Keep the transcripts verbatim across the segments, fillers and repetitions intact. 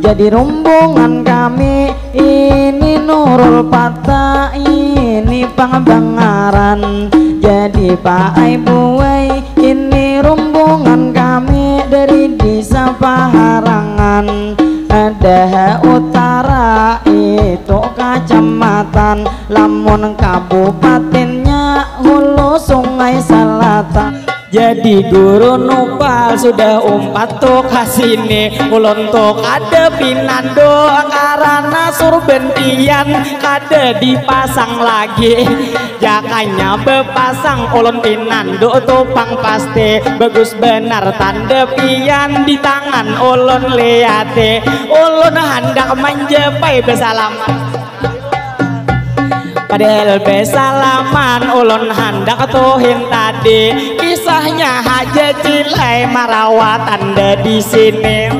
Jadi rumbungan kami ini Nurul Pata ini pang bangaran. Jadi paai buai ini rumbungan kami dari desa Paharangan. Ada utara itu kacamatan, lamun kabupatennya Hulu Sungai Selatan. Jadi guru nupal sudah umpat tu ka sini, ulun tu kada pinandu karana surben pian kada dipasang lagi. Jakanya bepasang ulun pinandu tu pang pasti, bagus benar tanda pian di tangan ulun liati. Ulun handak manjapai besalaman. Padahal besalaman ulun handak tuhin tadi, kisahnya haja cilai marawat anda di sini.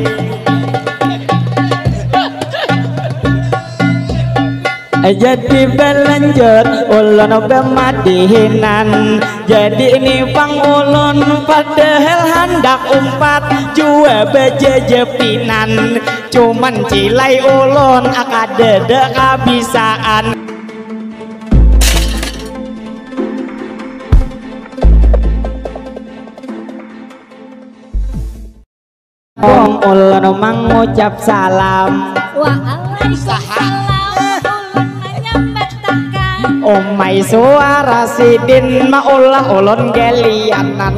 Jadi berlanjut ulun bemadihinan. Jadi ini pang ulun padahal handak umpat jua bejejepinan. Cuman cilai ulun akadada kabisaan. Bong ulun mangucap salam. Waalaikumsalam. Ulun manyambatakan. Umai suara sidin maulah ulun gelianan.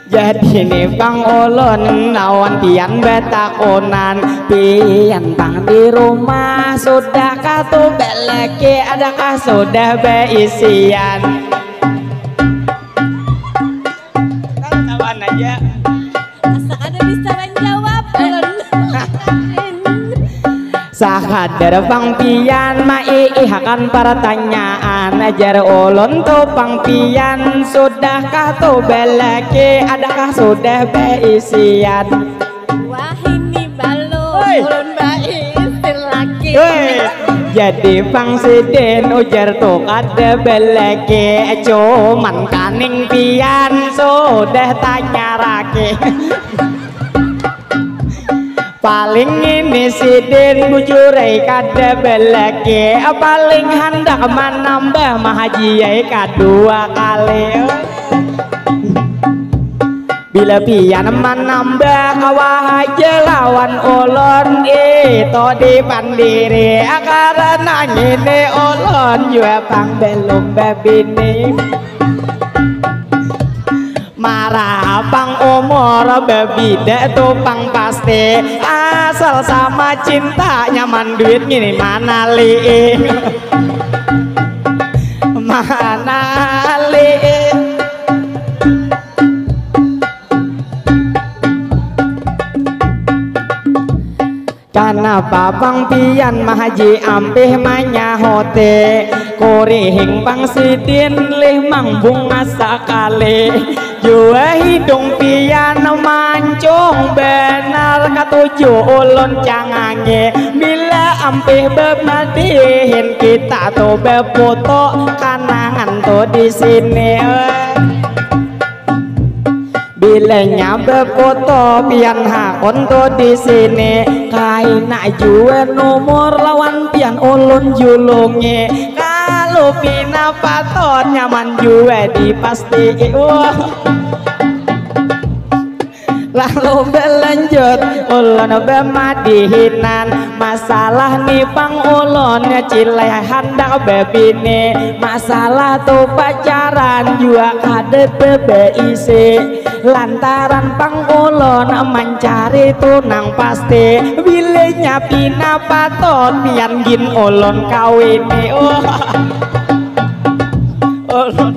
Jadi ni pang ulun lawan pian batakunan, pian pang di rumah sudahkah tu balaki, adakah sudah baisian? Kawan aja. Asa kada bisa manjawab ulun. Sahadar pang pian maiihakan pertanyaan, ajar ulun tu pang pian sudahkah tu balaki, adakah sudah baisian? Wahini balum, ulun baisin laki. Woi. Jadi pang sidin ujar tu kada balaki, cuman kaning pian sudah tanya raki. Paling ini sidin bujurai kada balaki, paling handak manambah mahajiai kadua kali. Bila pian manambah kawa haja lawan ulun itu di pandiri, karana ngini ulun jua pang belum babini. Marah pang umur babida tu pang pasti, asal sama cinta nyaman duit ngini manali. Manali. Kanapa pang pian mahaji ampih manyahuti, kurihing pang sidin lih mangbunga sakali. Jua hidung pian mancung banar katuju ulun cangangi. Bila ampih bamadihin kita tu baputu kanangan tu di sini. Bilanya bafoto pian hakun tu di sini, kaina jua nomor lawan pian ulun julungi. Kalu pina patut nyaman jua dipastii. Wah. Lalu balanjut ulun bamadihinan, masalah ni pang ulun cilai handak babini, masalah tu pacaran jua kada baisi. Lantaran pang ulun mancari tu nang pasti, bilanya pina patut pian gin ulun kawini. Oh. Ulun.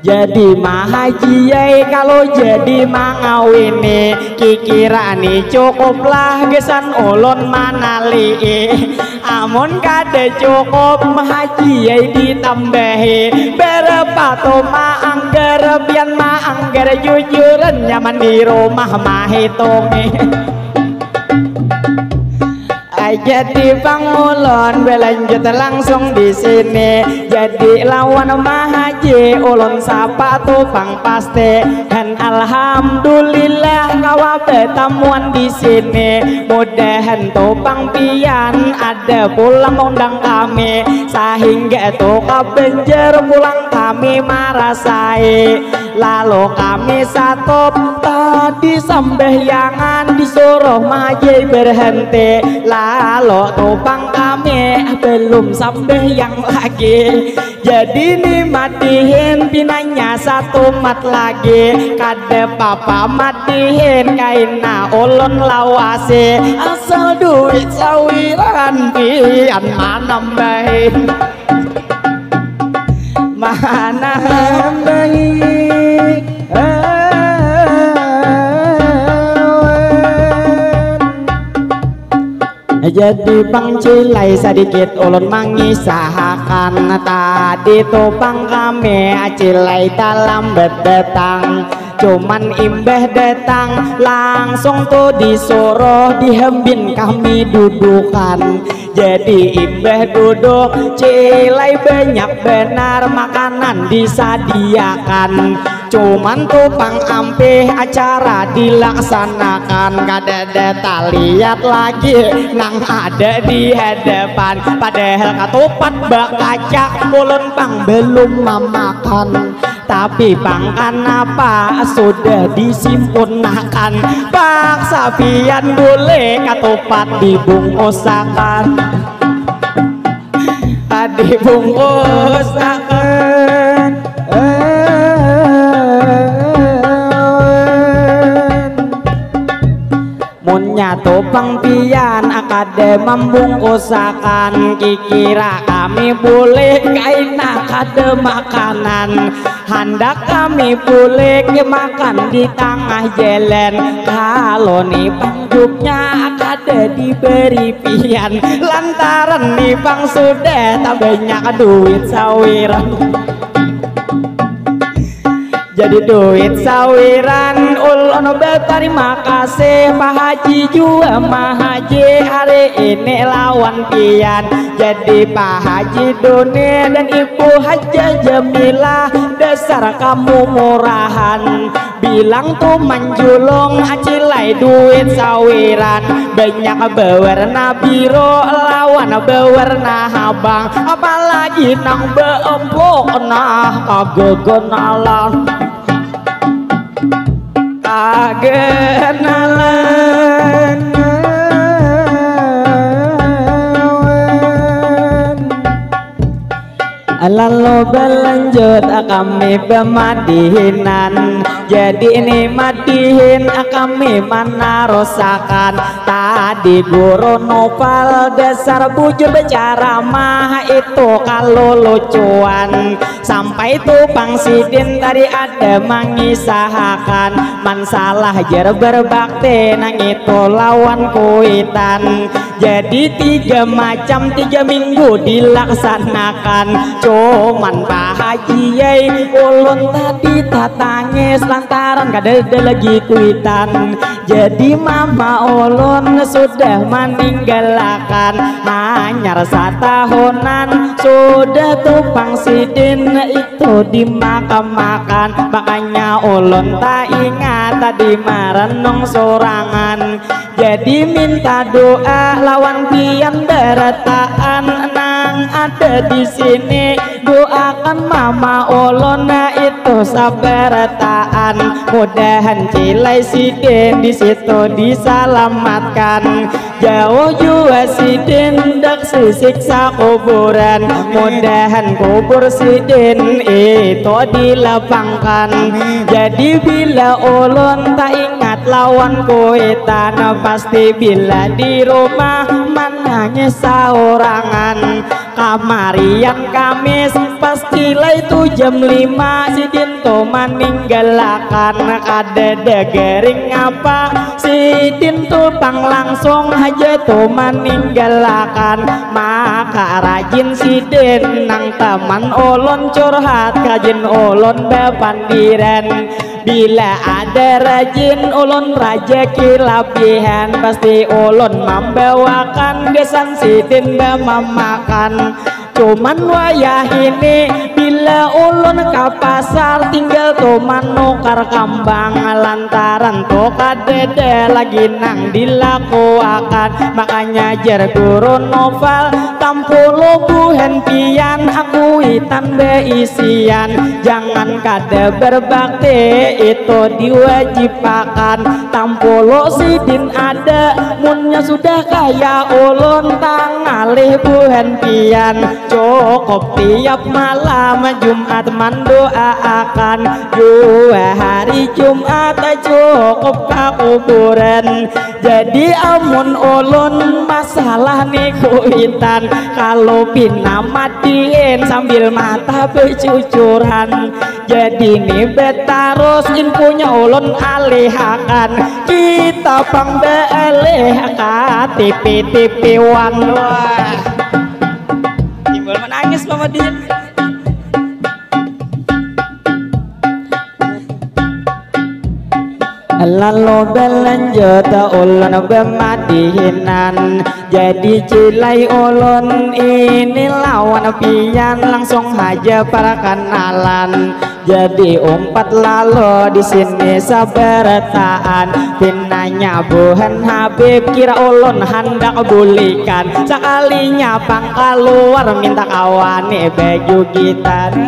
Jadi mahaji ai, kalau jadi mangawini, kikirani cukuplah gasan ulun manalii. Amun kada cukup, mahaji ai ditambahi. Barapa tu maanggar, pian maanggar jujuran, nyaman di rumah mahitungi. Ai Jadi pang ulun belanjut langsung di sini. Jadi lawan Mahaji ulun sapa tu pang pasti. Dan alhamdulillah kawa betamuan di sini. Mudahan tu pang pian ada pulang undang kami, sahingga tu ka Banjar pulang kami marasai. Lalu kami satop tadi sambahyangan disuruh Mahaji berhenti. Lalu tu pang kami belum sambahyang lagi. Jadi ni madihin pinanya satumat lagi. Kada papa madihin kaina ulun lawasi. Asal duit sawiran pian manambahi. Manambahi. Jadi pang cilai sadikit ulun mangisahakan. Tadi tu pang kami cilai talambat datang. Cuman imbah datang langsung tu disuruh dihambin kami dudukan. Jadi imbah duduk cilai banyak banar makanan disadiakan. Cuman tu pang ampih acara dilaksanakan, kadada taliat lagi nang ada di hadapan. Padahal katupat bakacak ulun pang belum mamakan. Tapi pang kanapa sudah disimpunakan. Paksa pian bule katupat dibungkusakan. Tadi bungkusakan. Munnya tu pang pian kada mambungkusakan, kikira kami bulik kaina kada makanan. Handak kami bulik makan di tangah jalan. Kalau ni pang juknya kada diberi pian, lantaran ni pang sudah tabanyak duit sawiran. Jadi duit sawiran ulun batarima kasih Pak Haji jua Mahaji hari ini lawan pian. Jadi Pak Haji Doni dan Ibu Hajah Jamilah, dasar kamu murahan. Bilang tu manjulung acilai duit sawiran, banyak bawarna biru lawan bawarna habang, apalagi nang baempuk nah kagegenalan. Kagenalan. Lalu balanjut kami bamadihinan. Jadi ini madihin kami manarusakan. Tadi guru Nopal dasar bujur bacaramah itu kalulucuan. Sampai tu pang sidin tadi ada mangisahakan mansalah jer berbakti nang itu lawan kuitan. Jadi tiga macam tiga minggu dilaksanakan. Cuman Pak Haji ai ulun tadi tatangis lantaran kadada lagi kuitan. Jadi mama ulun sudah maninggalakan hanyar satahunan sudah tu pang sidin itu dimakamakan. Makanya ulun taingat tadi marenung surangan. Jadi minta doa lawan pian barataan nang ada di sini. Doakan mama ulun itu sabarataan. Mudahan cilai sidin di situ disalamatkan. Jauh jua sidin dak sisiksa kuburan. Mudahan kubur sidin itu dilapangkan. Jadi bila ulun taingat lawan kuitan, pasti bila di rumah manangis saurangan. Kamarian Kamis, pastilah itu jam lima sidin tu maninggalakan. Kadada garing apa, sidin tu pang langsung haja tu maninggalakan. Maka rajin sidin nang taman ulun curhat, rajin ulun bapandiran. Bila ada rajin ulun rajaki labihan, pasti ulun mambawakan gasan sidin bamamakan. Cuman wayah ini bila ulun ka pasar tinggal tu manukar kambang lantaran tu kadada lagi nang dilakuakan. Makanya jar guru Noval, tampulu buhan pian aku itan baisian. Jangan kada berbakti itu diwajibakan. Tampulu sidin ada munnya sudah kaya ulun tangalih buhan pian. Cukup tiap malam Jumat mandoaakan. Dua hari Jumat cukup ka kuburan. Jadi amun ulun masalah ni kuitan, kalau pina matiin sambil mata becucuran. Jadi ni betarus inpunya ulun alihakan. Kita pang bealih ka tipi-tipiwan. Wah. Timbul menangis Mama Din. Lalu belanjut ulun bemadihinan. Jadi cilai ulun ini lawan pian langsung haja perkenalan. Jadi umpat lalu di sini sabarataan. Pinanya buhan Habib kira ulun handak bulikan. Sakalinya pang kaluar minta kawani bejugitan.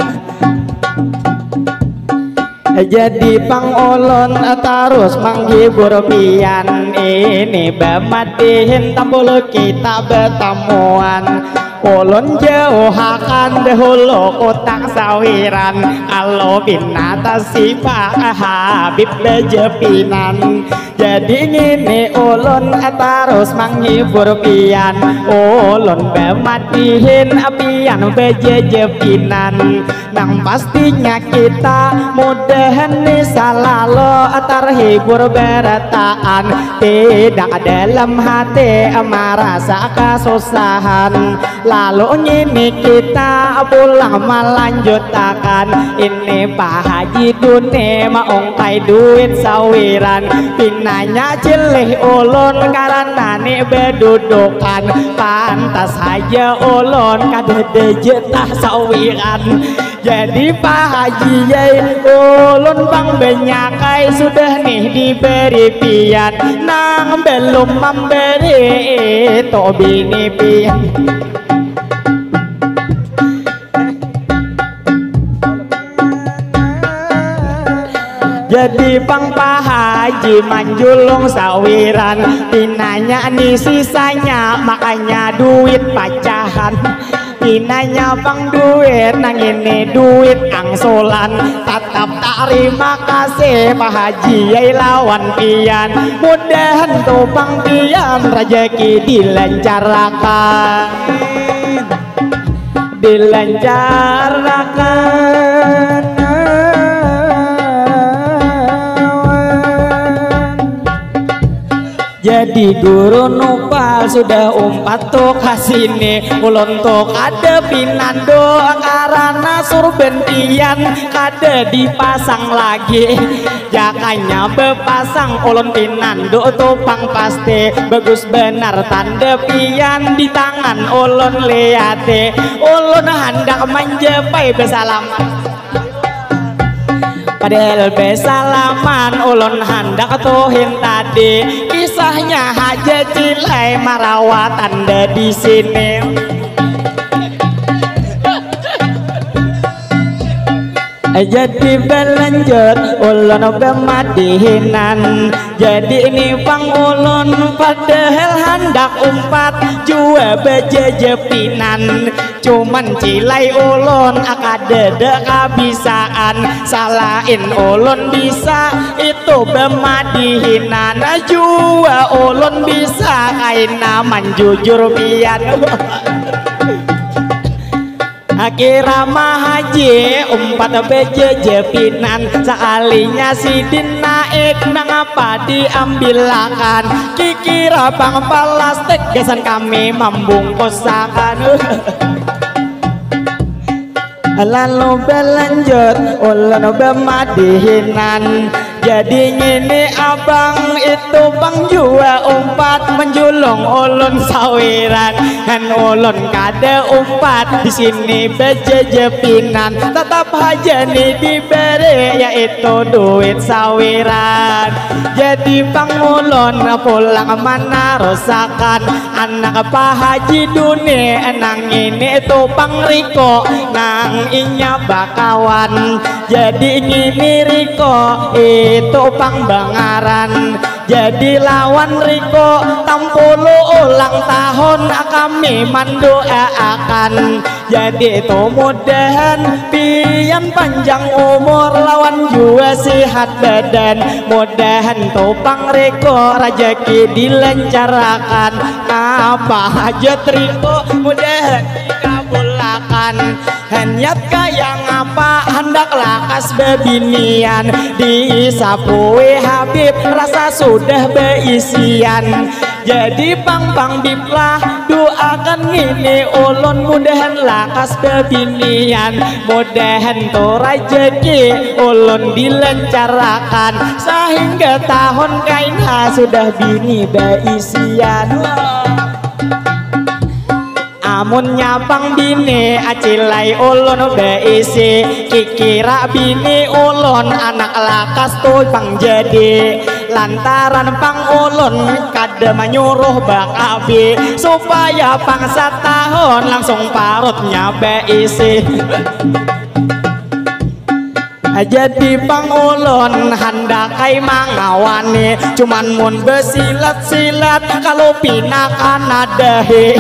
Jadi pang ulun tarus manghibur pian ini bamadihin tampulu kita betamuan. Ulun jauhakan dahulu utang sawiran kalau binata sipa Habib bejepinan. Jadi ngini ulun tarus manghibur pian. Ulun bamadihin pian bejejepinan. Nang pastinya kita mudahan ni salalu terhibur berataan. Tidak dalam hati merasa kesusahan. Lalu ngini kita pulang melanjutakan. Ini Pak Haji Dune maungkai duit sawiran. Pinanya cilih ulun karena ni bedudukan. Pantas haja ulun kada dejatah sawiran. Jadi Pak Haji yai ulun pang banyakai sudah nih diberi pian. Nang belum memberi itu bini pian. Jadi pang Pak Haji manjulung sawiran. Pinanya ni sisanya makanya duit pacahan. Pinanya pang duit nang ini duit angsulan. Tatap tarima kasih Pak Haji yai lawan pian. Mudahan tu pang pian rajaki dilancarkan. Dilancarkan. Jadi guru Nupal sudah umpat tu ka sini. Ulun tu kada pinandu karana surben pian kada dipasang lagi. Jakanya bepasang ulun pinandu tu pang pasti. Bagus benar tanda pian di tangan ulun liati. Ulun handak manjapai besalaman. Padahal besalaman ulun handak tuhin tadi. Kisahnya haja cilai marawatan da di sini. Jadi belanjut ulun bemadihinan. Jadi ini pang ulun padahal handak umpat jua bejejepinan. Cuman cilai ulun akadada kabisaan. Salain ulun bisa itu bemadihinan jua ulun bisa kaina manjujur pian. Kira mahaji umpat bejejepinan. Sakalinya sidin naik nangapa diambilakan. Kikira pang palastik gasan kami mambungkusakan. Lalu belanjut ulun bemadihinan. Jadi ngini abang, itu pang jua umpat, menjulung ulun sawiran. Han ulun kada umpat di sini bejejepinan, tetap haja ni diberi yaitu duit sawiran. Jadi pang ulun pulang manarusakan anak Pak Haji Duni nang ini tu pang riko nang inya bakawan. Jadi ngini riko itu pang bangaran. Jadi lawan riko tampulu ulang tahun kami manduaakan. Jadi tu mudahan pian panjang umur lawan jua sihat badan. Mudahan tu pang riko rajaki dilancarakan. Apa hajat riko mudahan dikabulakan. Hanyat kaya ngapa handak lakas bebinian, disapui Habib rasa sudah beisian. Jadi pang pang biblah duakan ngini ulun mudahan lakas bebinian, mudahan tu rajaki ulun dilancarakan sahingga tahun kaina sudah bini beisian. Amunnya pang bini acilai ulun beisi, kikira bini ulun anak lakas tu pang jadi. Lantaran pang ulun kada manyuruh bakabi supaya pang satahun langsung parutnya beisi. Jadi pang ulun handakai mangawani, cuman mun besilat-silat kalau pina kana dahi.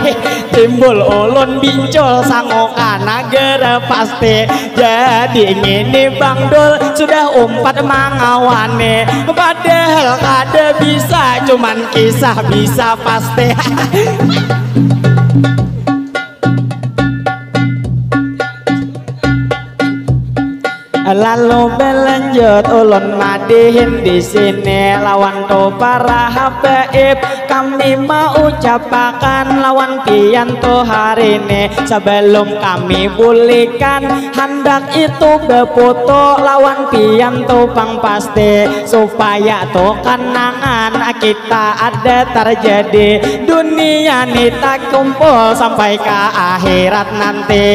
Timbul ulun bincul sangu kana gara pasti. Jadi ngini Bang Dul sudah umpat mangawani, padahal kada bisa, cuman kisah bisa pasti. Lalu belanjut ulun madihin di sini lawan tu para habaib, kami maucapakan lawan pian tu hari ini. Sebelum kami bulikan handak itu befoto lawan pian tu pang pasti, supaya tu kenangan kita ada terjadi dunia ni tak kumpul sampai ke akhirat nanti.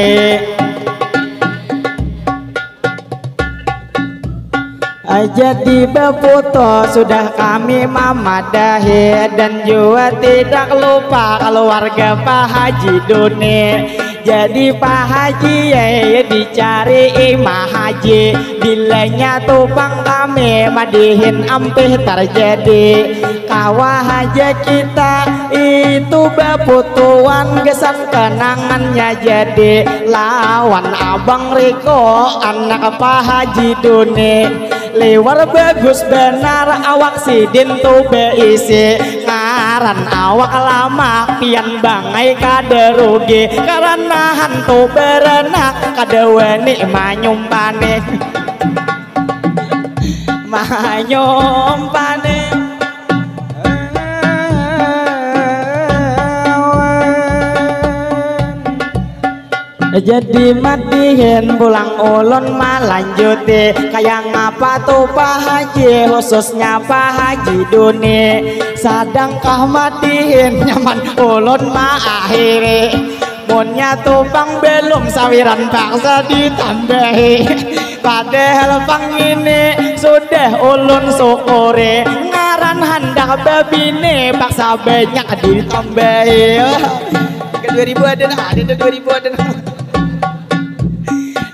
Jadi befoto sudah kami mamadahi dan juga tidak lupa keluarga Pak Haji Duni. Jadi Pak Haji ye dicari Imah Haji, bilanya tupang kami madihin ampih terjadi. Kawa haja kita itu baputuan gesan kenangannya jadi lawan abang Riko anak Pak Haji Duni. Liwar bagus benar awak sidin tu beisi, ngaran awak lamak pian bangai kada rugi karena hantu beranak kada wani manyumpani. Manyumpani. Jadi madihin pulang ulun malanjuti kaya ngapa tu Pak Haji khususnya Pak Haji Duni, sadangkah madihin nyaman ulun maakhiri. Munnya tu pang belum sawiran paksa ditambahi. Padahal pang ini sudah ulun syukuri, ngaran handak babini paksa banyak ditambahi. Ke dua ribu ada nah, ada dua ribu ada nah.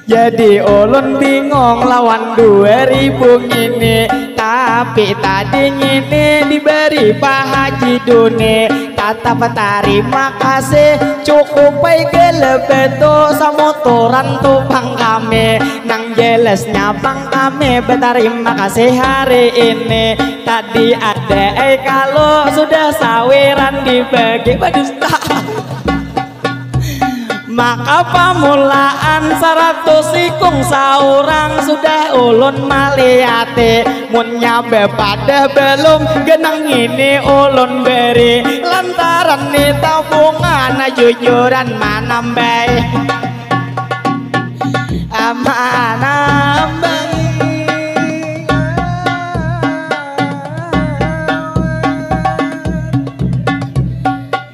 Jadi ulun bingung lawan dua ribu ngini, tapi tadi ngini diberi Pak Haji Duni. Tatap tarima kasih cukup ai gelebetu samuturan tu pang kami. Nang jelasnya pang kami betarima kasih hari ini. Tadi ada ai kalau sudah sawiran dibagi badusta. Maka pamulaan saratus ikung saurang sudah ulun maliati. Munnya bepadah belum genang ini ulun beri lantaran ni tabungan jujuran manambai. Amanah baik.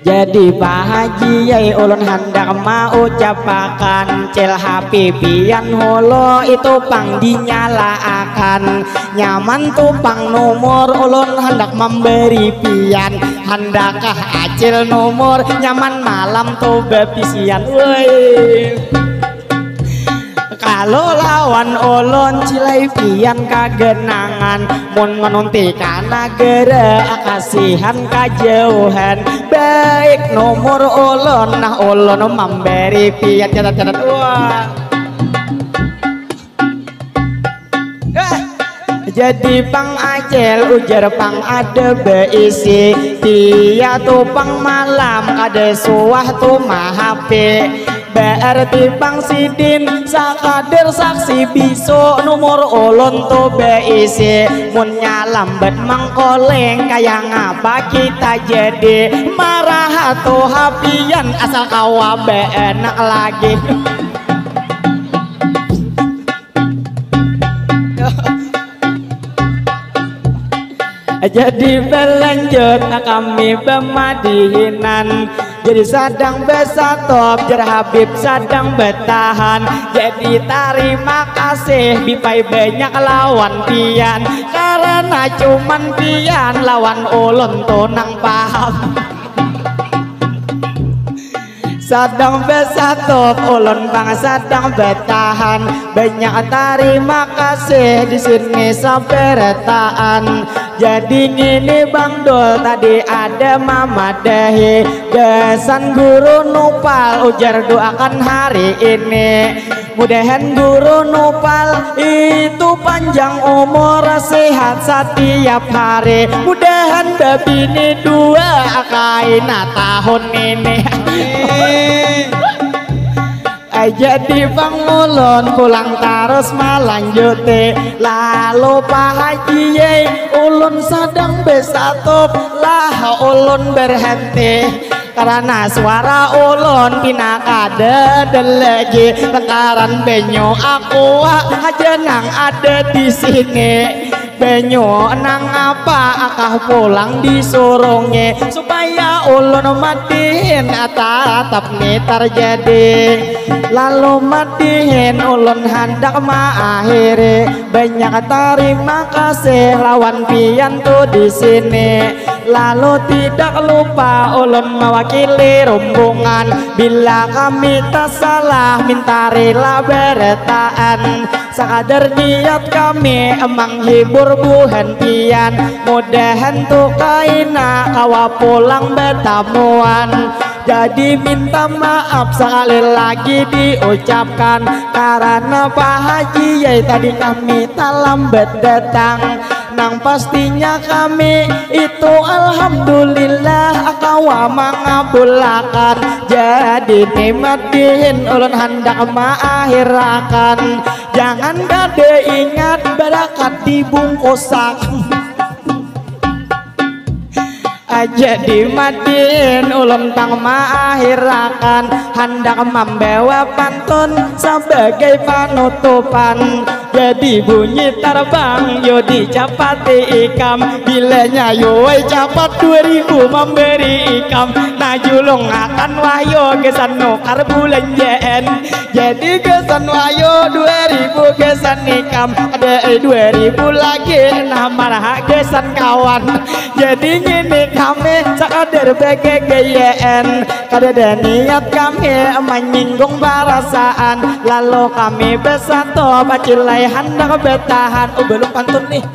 Jadi Pak Haji, yai ulun handak maucapakan, cil hapipian holo itu pang dinyalaakan. Nyaman tu pang nomor ulun handak memberi pian. Handakah acil nomor nyaman malam tu bapisian. Woi. Kalau lawan ulun cilai pian kagenangan, mun menunti ka nagara kasihan kajauhan. Baik nomor ulun, nah ulun memberi pian catat-catat. Wah. Jadi pang acil ujar pang ada beisi. Dia tu pang malam kada suah tu mahape. Berarti pang sidin sakadar saksi bisu nomor ulun tu beisi. Munnya lambat mangkoleng kaya ngapa kita jadi marah tu hapian asal kawa beenak lagi. Jadi berlanjut kami pemadihinan. Jadi sadang besatop, jar Habib sadang betahan. Jadi tarima kasih bipai banyak lawan pian, karena cuman pian lawan ulun tu nang paham. Sadang besatop ulun pang sadang betahan. Banyak tarima kasih di sini saberataan. Jadi ngini Bang Dul tadi ada mamadahi gasan guru Nupal ujar doakan hari ini. Mudahan guru Nupal itu panjang umur sehat setiap hari. Mudahan babini dua kaina tahun ini. Amin. Jadi pang ulun pulang tarus malanjuti. Lalu Pak Haji yai ulun sadang besatup lah ulun berhenti. Karena suara ulun pina kada ada lagi takaran banyu aqua haja nang ada di sini. Banyu nang apa akah pulang disurungi supaya ulun madihin tatap ni terjadi. Lalu madihin ulun handak maakhiri. Banyak tarima kasih lawan pian tu di sini. Lalu tidak lupa ulun mewakili rombongan. Bila kami tak salah, mintarilah berataan. Sakadar niat kami menghibur buhan pian. Mudahan tu kaina kawa pulang betamuan. Jadi minta maaf sekali lagi diucapkan karena Pak Haji yai tadi kami terlambat datang. Nang pastinya kami itu alhamdulillah kawa mangabulakan. Jadi nikmat dihin ulun handak maakhirakan. Jangan kada ingat barakat dibungkusan. Aja dimatiin ulun pang maakhirakan handak mambawa pantun sabagai panutupan. Jadi bunyi tarbang yo dicapati ikam bilanya yo wai capat dua ribu mambari ikam. Nah julung akan wahyo gasan nukar bulanjaan. Jadi gasan wahyo dua ribu gasan ikam ada eh, dua ribu lagi nah marah gasan kawan. Jadi ngini kami sakadar bagagayaan. Kadada niat kami menyinggung perasaan. Lalu kami bersatu bacilai handak bertahan. Oh belum pantun nih.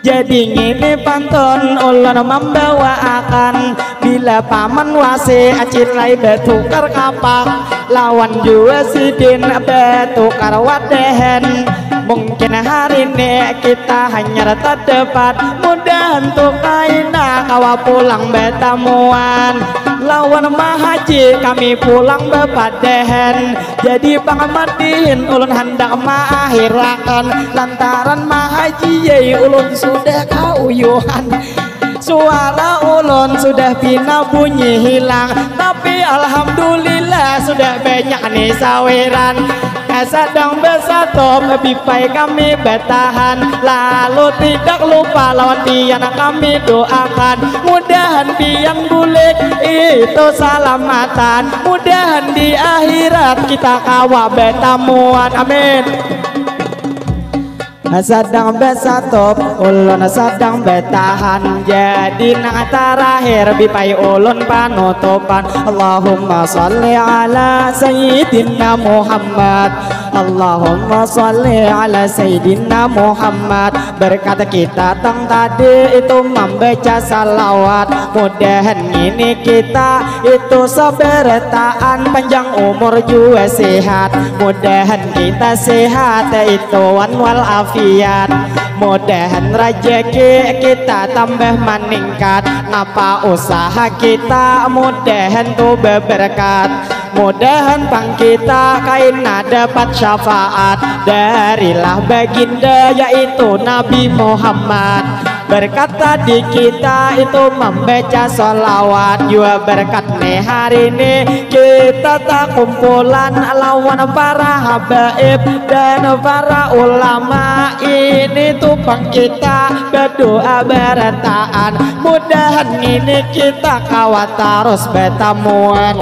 Jadi ngini pantun ulun membawa akan bila paman wasi acilai bertukar kapak lawan jua sidin bertukar wadahan. Mungkin hari ini kita hanyar terdapat mudahan tu kaina kawa pulang bertamuan lawan mahaji kami pulang bepadahan. Jadi pangamatin ulun handak maakhirakan lantaran mahaji yai ulun sudah kauyuhan. Suara ulun sudah pina bunyi hilang tapi alhamdulillah sudah banyak nih saweran. Sadang besatop bipai kami betahan, lalu tidak lupa lawan pian kami doakan, mudahan pian bulik itu salamatan, mudahan di akhirat kita kawa betamuan, amin. Sadang besatop, ulun sadang betahan, jadi nang terakhir bipai ulun panutupan. Allahumma salli ala sayyidina Muhammad. Allahumma salli ala sayyidina Muhammad. Berkat kita tang tadi itu membaca salawat, mudahan ini kita itu seberataan, panjang umur jua sehat, mudahan kita sehat itu wan wal afiat, mudahan rajaki kita tambah meningkat, napa usaha kita mudahan tu beberkat, mudahan pang kita kaina dapat syafaat darilah baginda yaitu Nabi Muhammad. Berkat tadi kita itu membaca salawat, jua berkat nih hari ini kita takumpulan lawan para habaib dan para ulama. Ini tu pang kita berdoa berataan, mudahan ini kita kawa tarus betamuan.